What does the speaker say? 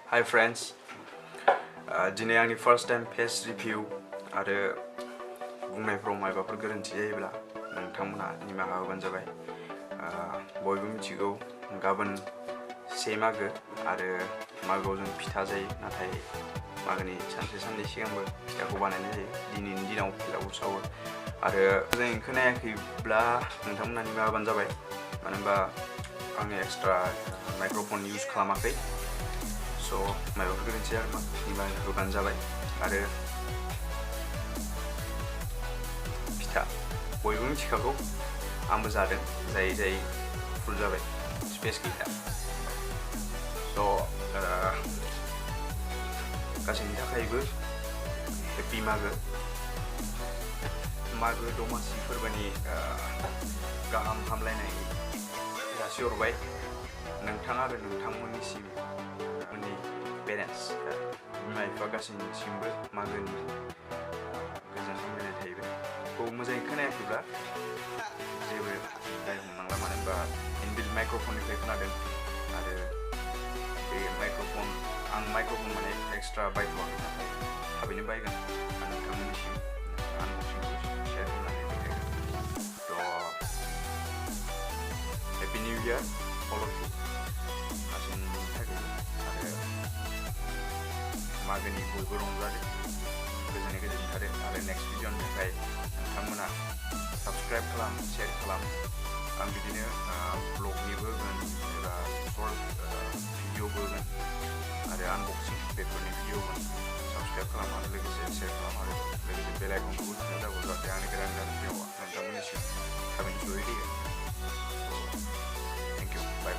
Hi friends, दिनै आंनि first time face review आरो बुंनायफ्राव मायबाफोर गोरोन्थि जायोब्ला नोंथांमोना निमाहा होबानो जाबाय। बयबो मिथिगौ गाबोन से मागो आरो मागोआव जों फिथा जायो, नाथाय मागोनि सानसे साननै सिगांबो फिथाखौ बानायनाय जायो। दिनैनि दिनाव फिथाखौ सावो आरो मोजाङै खोनायाखैब्ला नोंथांमोना निमाहा होबानो जाबाय, मानो होनबा आङो एक्सट्रा माइक्र'फन इउज खालामाखै। So मायबाफोर गोरोन्थि जादोंबा निमाहा होबानो जाबाय। आरो फिथा बयबो मिथिखागौ, आंबो जादों, जायै जायै फुल जाबाय, स्पेस गैला। So गासैनि थाखायबो हेपि मागो दमासि फोरबोनि गाहाम हामलायनाय जासिहरबाय नोंथां आरो नोंथांमोननिसिम, नोंथांमोननि पेरेन्टस बिमा बिफा गासैनिसिमबो मागोनि गोजोन हामलायनाय थाहैबाय। मोजाङै खोनायाखैब्ला जेबो दाय हमनांला, मानो होनबा इनबिल्ट माइक्र'फननिफ्राय खोनादों आरो बे आं माइक्र'फन माने एक्सट्रा बायथ'वाखै, नाथाय थाबैनो बायगोन आरो नोंथांमोननिसिम आनबक्सिंखौ शेयार खालामनानै देखायगोन। Happy new year all of you गासैनि थाखाय, आरो मागोनि बयबो रंजादों, गोजोनै गोजोनथारो। आरो नेक्स्ट भिडिअनि थाखाय नोंथांमोना साबस्क्राइब खालाम, शेयार खालाम। आं बिदिनो ब्लगनिबो होगोन एबा सर्ट भिडिअबो होगोन आरो आनबक्सिं बेफोरनि भिडिअ होगोन। साबस्क्राइब खालाम आरो लोगोसे शेयार खालाम आरो लोगोसे बेल आइकनखौबो थुना जागौ, जाहाथे आंनि गोदान भिडिअआ नोंथांमोननिसिम थाबैनो सहैयो। Thank you, bye.